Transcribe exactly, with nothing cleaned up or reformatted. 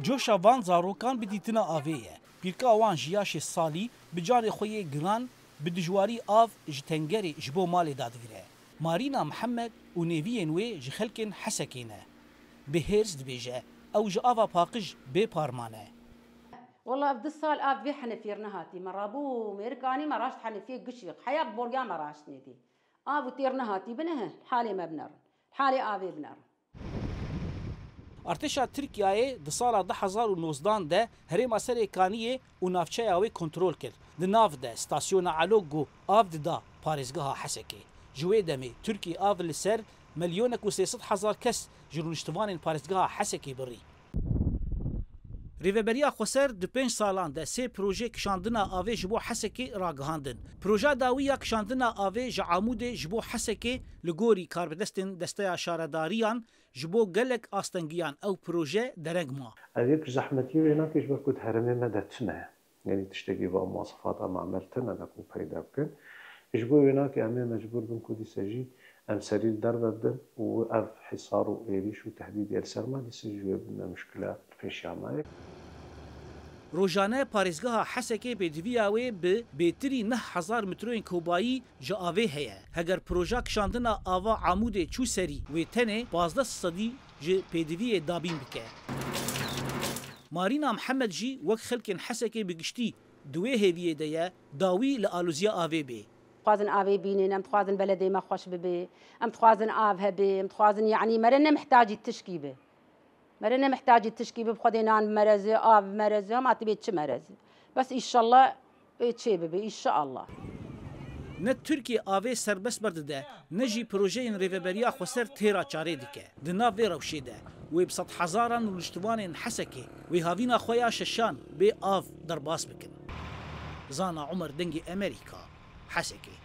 Coşa van zarokan bi dîtina avê ye. Pîrka wan ji ya şêst salî bi canê xwe yê giran bi dijwarî av ji tengerê ji bo malê dadigire. Marîna Mihemed û nêviyên wê ji xelkên Hesekê ne. Bi hêrs dibêje, ew ji ava paqij bê par mane. Wela ev du sal av vê henefêr nehatî. Me rabû mêrikanî me raşt henefê gişî. Heya bi borya me raşt nêdî. Av û têr nehatî bine he, halê me binerin. Halê avê binerin. Artêşa Tirkiyeyê di sala du hezar û nozdan de herêma Serê Kaniyê û navçeya wê kontrol kir. Di nav de stasyona Alo ku av dida parêzgeha Hesekê. Ji wê demê Tirkî av li ser milyonek û sê sed hezar kes ji rûniştivanên parêzgeha Hesekê birî. Rêveberiya Xweser di pênc salan de sê projê kişandina avê ji bo Hesekê ragihandin. Proja dawî ya kişandina avê ji Amûdê ji bo Hesekê li gorî karbidestên Desteya Şaredariyan ji bo gelek astengiyan ew proje dereng ma. Ev yek ji zehmetiyê wê nake ji ber ku di herêmê me de tune ye. Yanî tiştekî va muwasefata mamel tune ne ku peyda bikin. Ji bo wê nake em ê mecbûr bin ku dîse jî em serî li derve bidin û ev hîsar û êrîş û tehdîdê li ser me dîse ji wê bime muşkile li pêşiya me ye. Rojane parêzgeha Hesekê pêdiviya wê bi bêtirî neh hezar metroyên kobayî ji avê heye. Heger proja kişandina ava Amûdê çû serî, wê tenê pazdeh sedî ji pêdiviyê dabîn bike. Marîna Mihemed jî wek xelkên Hesekê bi giştî di wê hêviyê de ye, dawî li aloziya avê bê. Dixwazin avê bînin, em dixwazin beledê me xweş bibe, em dixwazin av hebe, em dixwazin, yanî mere ne mihtacî tişkî be. Mere ne mihtacî tişkî be, bi Xwedê nan bimereze, av bimereze, hema tibê çi mereze. Bes îşallah ê çê bibe, îşallah. Ne Tirkiye avê serbest berdide, ne jî projeyên Rêveberiya Xweser têra çarê dike. Di nav vê rewşê de, wê bi sedhezaran rûniştivanên Hesekê wê havîna xwe ya şeşan bê av derbas bikin. Zana Umer, Dengê Emerîka, Hesekê.